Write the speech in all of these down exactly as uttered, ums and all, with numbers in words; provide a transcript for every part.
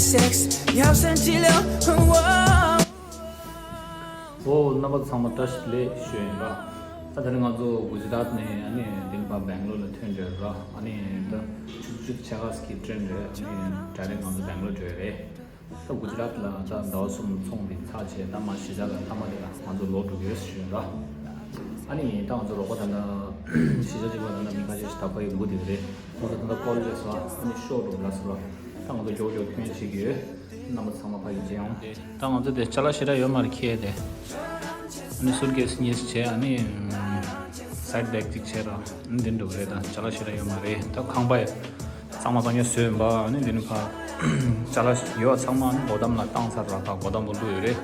sex, 要生气了。哦。 ཨོ། རྣམ་པ་ཚང་མ་བཀྲ་ཤིས་བདེ་ལེགས་ཞུ་ཡིན་པ། ད་དེ་རིང་ང་ཚོ་གུ་ཇི་རཱཏ་ནས་ཨ་ནི་འདི་ནས་ཕར་སྦེང་ལོར་ལ་ཐོན་འགྲོ་ཡོད་ར། ཨ་ནི་ད་ཆུ་ཚོད་བཅུ་ཕྱེད་ཀ་ཙམ་གྱི་ཊེན་རེད། ཨ་ནི་ཌའི་རེག་ང་ཚོ་སྦེང་ལོར་འགྲོ་ཡི་རེད། ད་གུ་ཇི་རཱཏ་ལ་ད་ཟླ་བ་གསུམ་ཚོང་འདི་ཚར་བྱས། ད་མ་གཞིས་ཆགས་ལ་མཐའ་མ་དེ་ལ་ང་ཚོ་ལོག་འགྲོ་གི་ཡོད་ཞུ་ཡིན་ར། ཨ་ནི་ད་ང་ཚོ་རོགས་པ་ད་ལྟ་གཞིས་ཆགས་གཅིག་པ་ད་ལྟ་མི་ཁ་ཤས་ཤིག་ད་ཕར་ཡོང་གི་འདུག་རེད། ང་ཚོ་ད་ལྟ་ཀོལ་བྱས་སོང་། ཨ་ནི་ཤོག་འགྲོ་ལ་སོང་ར། ད་ང་ཚོ་མགྱོགས་མགྱོགས་ཐོན་བྱེད་ཀྱི་ཡོད། རྣམ་པ་ཚང་མ་ཕ་གི་མཇལ་ཡོང་། ད་ང་ཚོ་དེ་ཅ་ལག་ཞེ་དྲག་ཡོད་མ་རེད་འཁྱེར་དེ། ཨ་ནི་སུཊ་ཀེ་སི་གཉིས་ཤིག་བྱས། ཨ་ནི་སའིཌ་བེག་གཅིག་བྱས་ར། ཨ་ནི་འདི་འགྲོ་གི་རེད། ད་ཅ་ལག་ཞེ་དྲག་ཡོད་མ་རེད། ད་ཁང་པ་ཡ་གཙང་མ་གཙང་རྐྱང་བཟོས་ཡིན་པ། ཨ་ནི་འདི་ནི་ཕ་ཅ་ལག་ཡོད་པ་ཚང་མ་ཨ་ནི་སྒོ་འགྲམ་ལ་བཏང་ཚར་ར། ཕ་སྒོ་འགྲམ་པོ་བླུགས་ཡོད་རེད།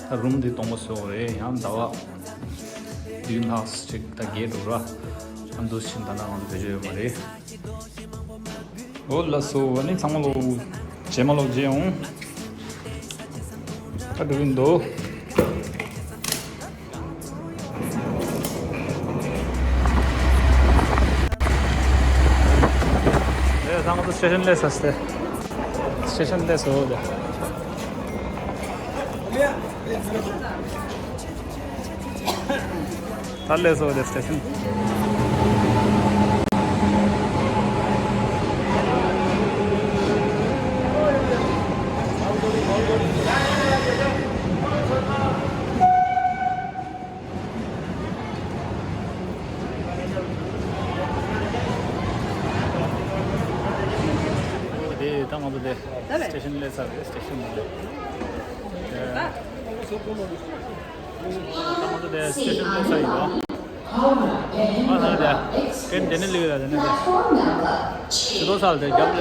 ད་རུམ་འདི་སྟོང་པ་བཟོས་ཡོད་རེད། ཡང་ཟླ་བ་བདུན་ལྷག་ཅིག་ད་རྒས་འགྲོ་ར། ཨ་འདུག་ཕྱིན་ད་ལྟ་ང་ཚོ་བེད་སྤྱོད་ཡོད་མ་རེད། ཨོ་ལགས་སོ། ཨ་ནི་ཚང་མ་ལོ་རྗེས་མ་ལོ་མཇལ་ཡོང་། ད་འགྲོ་གི་འདུག། ཨེ། ད་ང་ཚོ་སི་ཊེ་ཤན་སླེབས་ས་སྟེ། སི་ཊེ་ཤན་སླེབས་སོང་། ད་སླེབས་སོང་། སི་ཊེ་ཤན། དེ་ད་ང་ཚོ་དེ་སི་ཊེ་ཤན་སླེབས་ཚར་རེད། སི་ཊེ་ཤན་ནང་ལ། ད་ང་ཚོ་དེ་སི་ཊེ་ཤན་སླེབས་ཚར་ཡིན་པ། ཨ་ཧ། དེ་ཀན་དེ་ནས་སླེབས་ཡོད་ལ། དེ་ནས་དེ་ཇི་ཏོ་ས་ལ་དེ་རྒྱབ་ལ་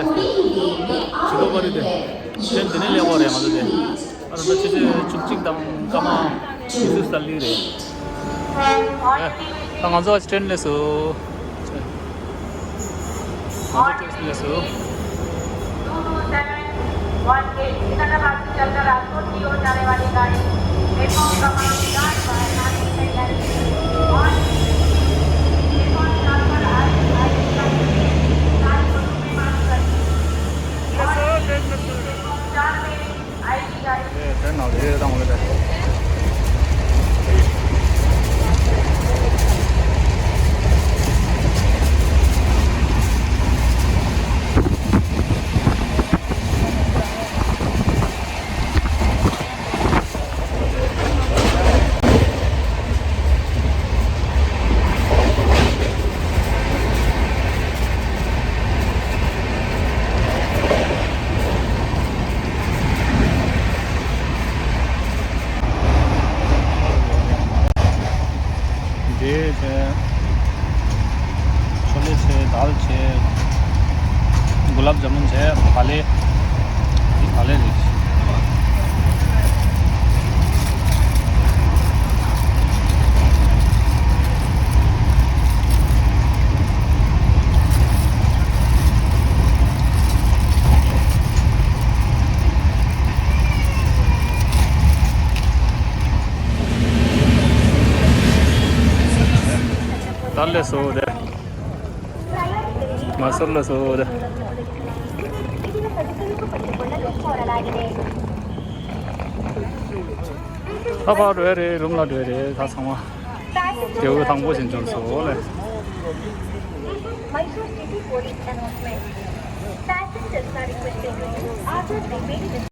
ཇི་ཏོ་པ་རི་དེ་ཀན་དེ་ནས་སླེབས་པ་རེད། ང་ཚོ་དེ། ཨ་རོ། ད་ཆུ་ཚོད་བཅུ་གཅིག་དང་སྐར་མ་ཉི་ཤུ་རྩ་གཅིག་རེད། ཨ། ད་ང་ཚོ་ཊེན་སླེབས་སོང་། ང་ཚོ་ཊེན་སླེབས་སོང་། सिकंदराबाद से चलकर राजकोट की ओर जाने वाली गाड़ी प्लेटफॉर्म क्रमांक चार पर आने की तैयारी है। और प्लेटफॉर्म चार पर आए आए प्लेटफॉर्म में मास्क लगे। प्लेटफॉर्म चार में आएगी गाड़ी। ཨེ། དེ་ནང་ལ་རེད། ད་འོ་ལེ་དེ། འདི་བྱས། ཆོ་ལེ་བྱས། དཱལ་བྱས། གུ་ལབ་ཇ་མུན་བྱས། བག་ལེབ། འདི་བག་ལེབ་རེད། དཱལ་སླེབས་སོང་དེ། མ་སོར་སླེབས་སོང་དེ། ད་ཕར་འགྲོ་ཡ་རེད། རུམ་ལ་འགྲོ་ཡ་རེད། ད་ཚང་མ་སྐྱེ་བོ་དང་པོ་ཞིག་འབྱོར་སོང་ལེ། Mysore City Police announcement. Passengers are requested to use other remaining